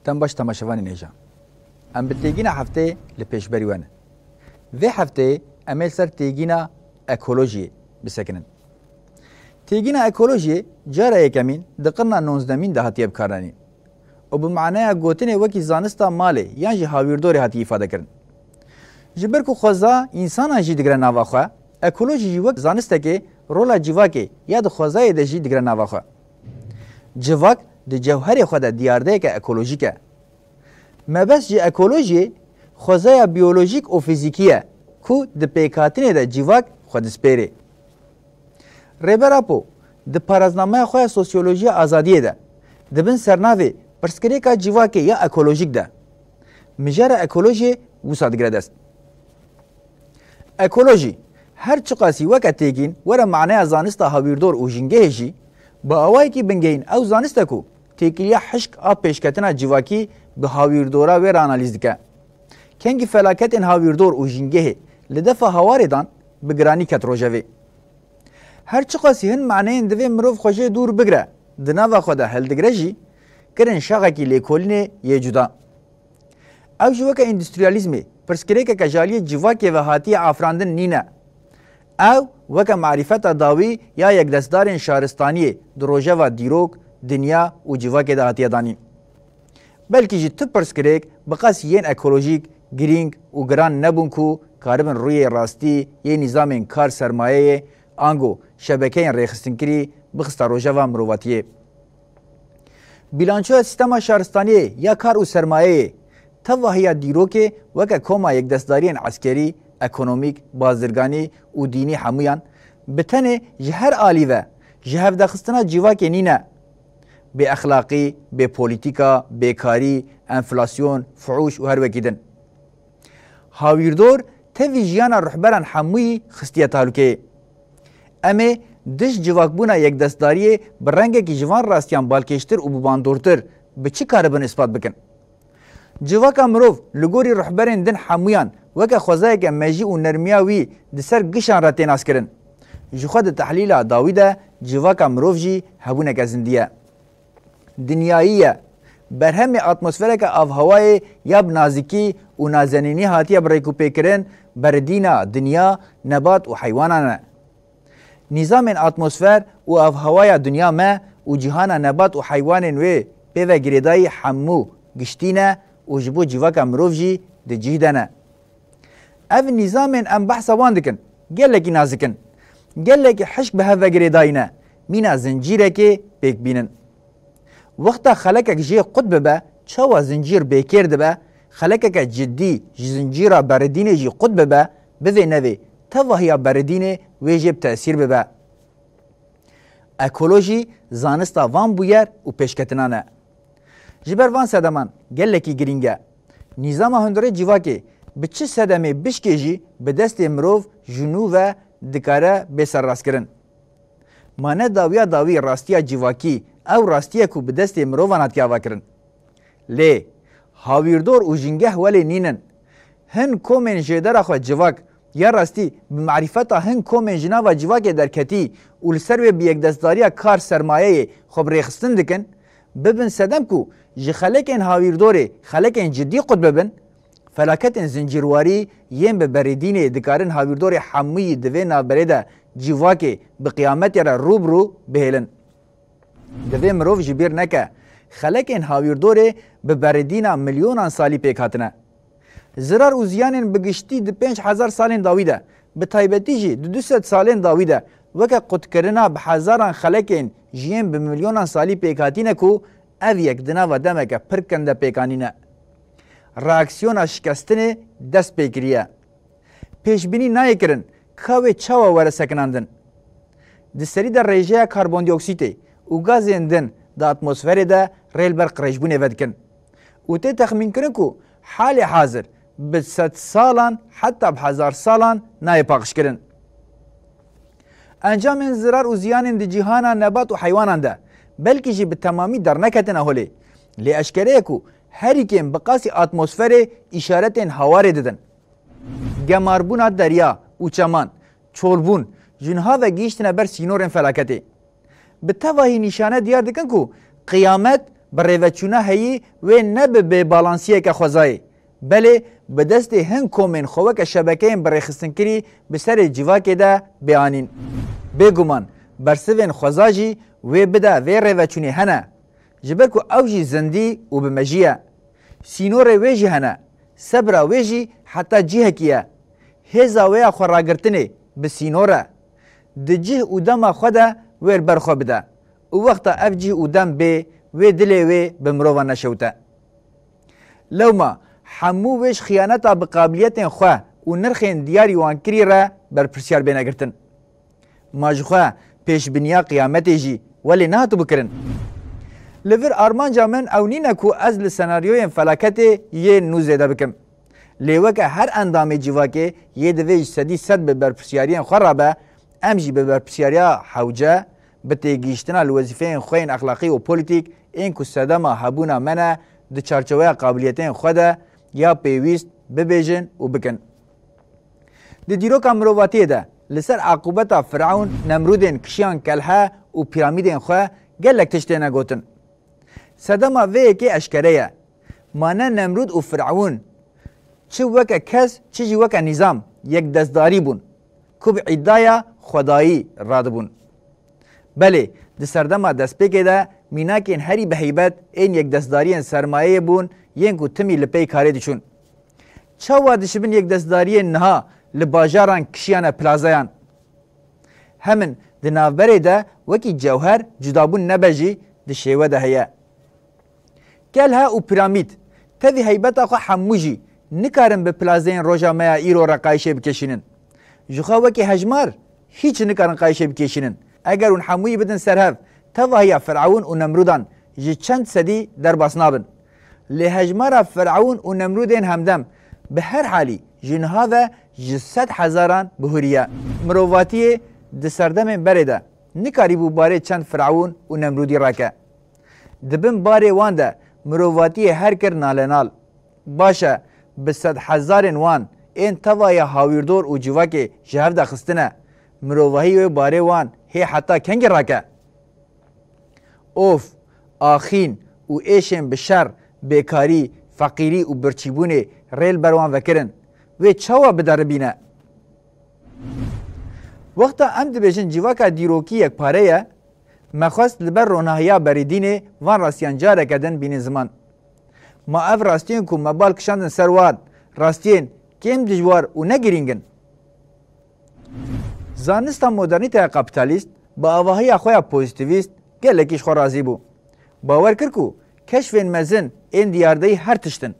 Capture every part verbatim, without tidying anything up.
Dem baş temaşevanên hêja. Em bi têgîna hefteyê li pêşberî we ne. Vê hefteyê em ê li ser têgîna ekolojiyê bisekinin. Têgîna ekolojiyê cara yekemîn di qirna nonzdemîn de hatiye bikaranîn û bi maneya gotinê wekî zanista malê yan jî hawîrdorê hatiye îfadekirin. Ji ber ku xweza însanan jî digire nava xwe, ekolojî jî wek zanistekê rola civakê ya di xwezayê de jî digire nava xwe. Civak di cewherê xwe de diyardeyeke ekolojîk e. Mebest ji ekolojiyê xwezaya biyolojîk û fîzîkî ye ku di pêkhatinê de civak xwe dispêrê. Rêber Apo di paraznameya xwe ya Sosyolojiya Azadiyê de di bin sernavê Pirsgirêka civakê ya ekolojîk de mijara ekolojiyê wisa digire dest. Ekolojî, her çiqasî weke têgîn were maneya zanista hawîrdor û jîngehê jî, bi awayekî bingehîn ew zanist e ku têkiliya hişk a pêşketina civakî bi hawîrdora wê re analîz dike. Kengî felaketên hawîrdor û jîngehê li defa hawarê dan bi giranî ket rojevê. Her çiqasî hin maneyên divê mirov xwe jê dûr bigire, di nava xwe de hildigire jî, kirin şaxekî lêkolînê yê cuda. Ew jî weke îndustriyalîzmê, pirsgirêkeke ji aliyê civakê ve hatiye afirandin nîne. Ew weke marîfeta dawî ya yekdestdarên şaristaniyê di rojeva dîrok, dinya û civakê de hatiye danîn. Belkî jî tu pirsgirêk bi qas yên ekolojîk, girîng û giran nebûn ku karibin rûyê rastî yê nîzamên kar sermayeyê ango şebekeyên rêxistinkirî bixista rojeva mirovatiyê. Bîlançoya sîstema şaristaniyê ya kar û sermayeyê, tevahiya dîrokê weke koma yekdestdariyên eskerî, ekonomîk, bazirganî û dînî hemûyan, bi tenê ji her alî ve ji hevdexistina civakê nîne. Bêexlaqî, bêpolitîka, bêkarî, enflasyon, fuhûş û her wekî din. Hawîrdor tevî jiyana ruhberan hemûyî xistiye tehlûkeyê. Em ê dij civakbûna yekdestdariyê bi rengekî ji van rastiyan balkêştir û bibandortir bi çi karibin îspat bikin? Civaka mirov li gorî ruhberên din hemûyan weke xwezayeke mejî û nermiya wî di ser gişan re tê naskirin. Ji xwe di tehlîla dawî de civaka mirov jî hebûneke zindî ye. Dinyayî ye. Berhemê atmosfereke avhewayê ya bi nazikî û nazenînî hatiye bi rêkûpêkirin, beridîna dinya, nebat û heywanan e. Nîzamên atmosfer û avhewaya dinya me û cîhana nebat û heywanên wê pê ve girêdayî hemû giştî ne û ji bo civaka mirov jî di cih de ne. Ev nîzamên em behsa wan dikin, gelekî nazik in. Gelekî hişk bi hev ve girêdayî ne. Mîna zincîrekê pêk bînin. Wexta xelekek jê qut bibe, çawa zincîr bêkêr dibe, xelekeke cidî ji zincîra beridînê jî qut bibe, bivê nevê tevahiya beridînê wê jê bi tesîr bibe. Ekolojî zanista van bûyer û pêşketinan e. Ji ber van sedeman gelekî girîng e. Nîzama hundirê civakê bi çi sedemê bişkê jî bi destê mirov ji nû ve dikare bê serrastkirin. Ma ne dawiya dawî rastiya civakî, ew rastiye ku bi destê mirovan hatiye avakirin. Lê hawîrdor û jîngeh welê nînin. Hin komên jêdera xwe civak, ya rastî bi marîfeta hin komên ji nava civakê derketî û li ser wê bi yekdestdariya kar sermayeyê xwe bi rêxistin dikin, bibin sedem ku ji xelekên hawîrdorê xelekên cidî qut bibin, felaketên zincîrwarî yên bi berîdînê dikarin hawîrdorê hemûyî di vê navberê de civakê bi qiyametê re rû bi rû bihêlin. Divê mirov ji bîr neke, xelekên hawîrdorê bi berîdîna milyonan salî pêk hatine. Zirar û ziyanên bi giştî di pênc hezar salên dawî de, bi taybetî jî di du sed salên dawî de weke qutkirina bi hezaran xelekên ji yên bi milyonan salî pêkhatî ne ku ev yek di nava demeke pir kin de pêk anîne. Reaksiyona şikestinê dest pê kiriye. Pêşbînî nayê kirin ka wê çawa were sekinandin. Di serî de rêjeya karbondioksîtê û gazên din di atmosferê de rê li ber qirêjbûnê vedikin. Û tê texmînkirin ku halê hazir bi sedsalan heta bi hezarsalan nayê paqijkirin. Encamên zirar û ziyanên di cîhana nebat û heywanan de belkî jî bi temamî derneketine holê. Lê eşkere ye ku herî kêm bi qasî atmosferê îşaretên hawarê didin. Gemarbûna derya û çeman, çolbûn, Ji niha ve gihîştine ber sînorên felaketê. Bi tevahî nîşane diyar dikin ku qiyamet bi rêveçûna heyî wê ne bi bêbalansiyeke xwezayê, belê bi destê hin komên xwe weke şebekeyên birêxistinkirî bi serê civakê de bê anîn. Bêguman bersivên xweza jî wê bide vê rêveçûnê hene. Ji ber ku ew jî zindî û bi mejî ye. Sînorê wê jî hene. Sebra wê jî heta cihekî ye. Hêza wê ya xweragirtinê bi sînor e. Di cih û dema xwe de wê li ber xwe bide û wexta ev cih û dem bê, wê dilê wê bi mirovan neşewite. Lewma hemû wê ji xiyaneta bi qabiliyetên xwe û nirxên diyarî wan kirî re berpirsiyar bêne girtin. Ma ji xwe pêşbiniya qiyametê jî welê nehatibû kirin. Li vir armanca min ew nîne ku ez li senaryoyên felaketê yên nû zêde bikim. Lê weke her endamê civakê yê divê ji sedî sed bi berpirsiyariyên xwe re be, em jî bi berpirsiyariya hewce, bi têgihiştina li wezîfeyên xwe yên exlaqî û polîtîk ên ku sedema hebûna me ne, di çarçoveya qabiliyetên xwe de ya pêwîst bibêjin û bikin. Di dîroka mirovatiyê de li ser aqûbeta Firewn, Nemrûdên kişiyan kelhe û pîramîdên xwe gelek tişt têne gotin. Sedema vê yekê eşkere ye. Ma ne Nemrûd û Firewn çi weke kes, çi jî weke nîzam yekdestdarî bûn, ku bi îdaya xwedayî radibûn. Belê, di serdema destpêkê de mînakên herî bi heybet ên yekdestdariyên sermayeyê bûn, yên ku timî li pey karê diçûn. Çawa dişibin yekdestdariyên niha li bajaran kişiyane plazayan? Hemin di navberê de wekî cewher cudabûn nebe jî di şêwe de heye. Kelhe û piramîd, tevî heybeta xwe hemû jî nikarin bi plazeyên roja me ya îro re qayîşê bikêşînin. Ji xwe wekî hejmar hîç nikarin qayîşê bikêşînin. Eger hûn hemûyî bidin ser hev, tevahiya Firewn û Nemrûdan ji çend sedî derbas nabin. Lê hejmara Firewn û Nemrûdên hemdem bi her halî ji niha ve ji sed hezaran bihurî ye. Mirovatiyê di serdemên berê de nikarîbû barê çend Firewn û Nemrûdî rake. Di bin barê wan de mirovatiyê her kir nalenal. Baş e, bi sedhezarên wan ên tevaya hawîrdor û civakê ji hev de xistine. Mirovahî wê barê wan hê heta kengî rake? Of, axîn û êşên bi şer, bêkarî, feqîrî û birçîbûnê rê li ber wan vekirin. Wê çawa bideribîne? Wexta em dibêjin civaka dîrokî yekpare ye, me xwest li ber ronahiya berîdînê van rastiyan careke din bînin ziman. Ma ev rastiyên ku me bal kişandin ser wan, rastiyên kêm dijwar û ne girîng in? Zanista modernîteya kapîtalîst bi avahiya xwe ya pozîtîvîst gelekî ji xwe razî bû. Bawer kir ku keşfên mezin ên diyardeyî her tişt in.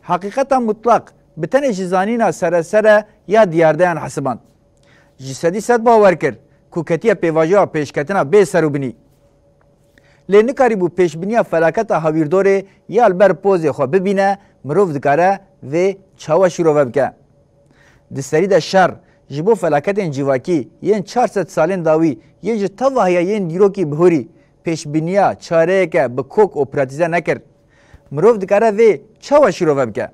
Heqîqeta mutlaq bi tenê ji zanîna seresere ya diyardeyan hesiband. Ji sedî sed bawer kir ku ketiye pêvajoya pêşketina bê ser û binî. Lê nikarîbû pêşbiniya felaketa hawîrdorê ya li ber pozê xwe bibîne, mirov dikare vê çawa şîrove bike? Di serî de şer ji bo felaketên civakî yên çar sed salên dawî yên ji tevahiya yên dîrokî bihurî pêşbiniya çareyeke bi kok û pratîze nekir. Mirov dikare vê çawa şîrove bike?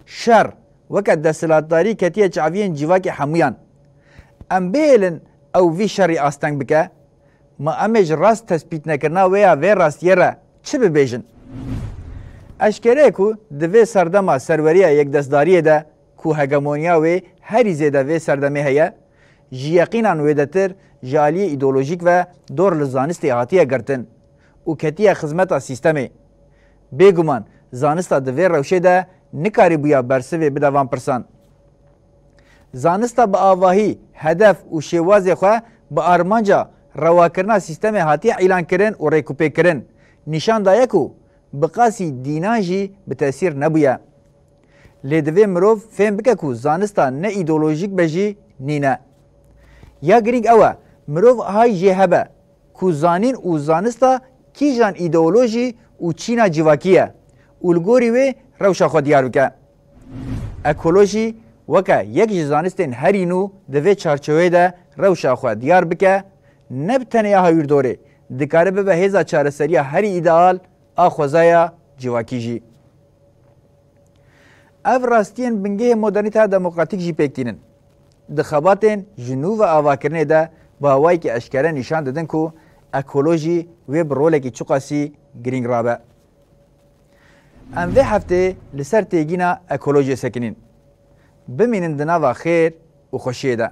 Şer weke desthilatdarî ketiye çaviyên civakê hemûyan. Em bihêlin ew vî şerî asteng bike? Ma em ê ji rast tespîtnekirina wê ya vê rastiyê re çi bibêjin? Eşkere ye ku di vê serdema serweriya yekdestdariyê de ku hegemoniya wê herî zêde vê serdemê heye, ji yeqînan wêdetir ji aliyê îdeolojîk ve dor li zanistê hatiye girtin û ketiye xizmeta sîstemê. Bêguman zanista di vê rewşê de nikarîbûya bersivê bide van pirsan. Zanista bi avahî, hedef û şêwazê xwe bi armanca rewakirina sîstemê hatiye îlankirin û rêkûpêkirin, nîşan daye ku bi qasî dînan jî bi tesîr nebûye. Lê divê mirov fêm bike ku zanista ne îdeolojîk be jî nîne. Ya girîng ew e, mirov hay jê hebe ku zanîn û zanista kîjan îdeolojî û çîna civakî ye û li gorî wê rewşa xwe diyar bike. Ekolojî weke yek ji zanistên herî nû di vê çarçoveyê de rewşa xwe diyar bike, ne bi tenê ya hawîrdorê, dikare bibe hêza çareseriya herî îdeal a xwezaya civakî jî. Ev rastiyên bingehê modernîteya demokratîk jî pêk tînin. di xebatên ji nû ve avakirinê de bi awayekî eşkere nîşan didin ku ekolojî wê bi rolekî çiqasî girîng rabe. Em vê heftê li ser têgîna ekolojiyê sekinîn. Bimînin di nava xêr û xweşiyê de.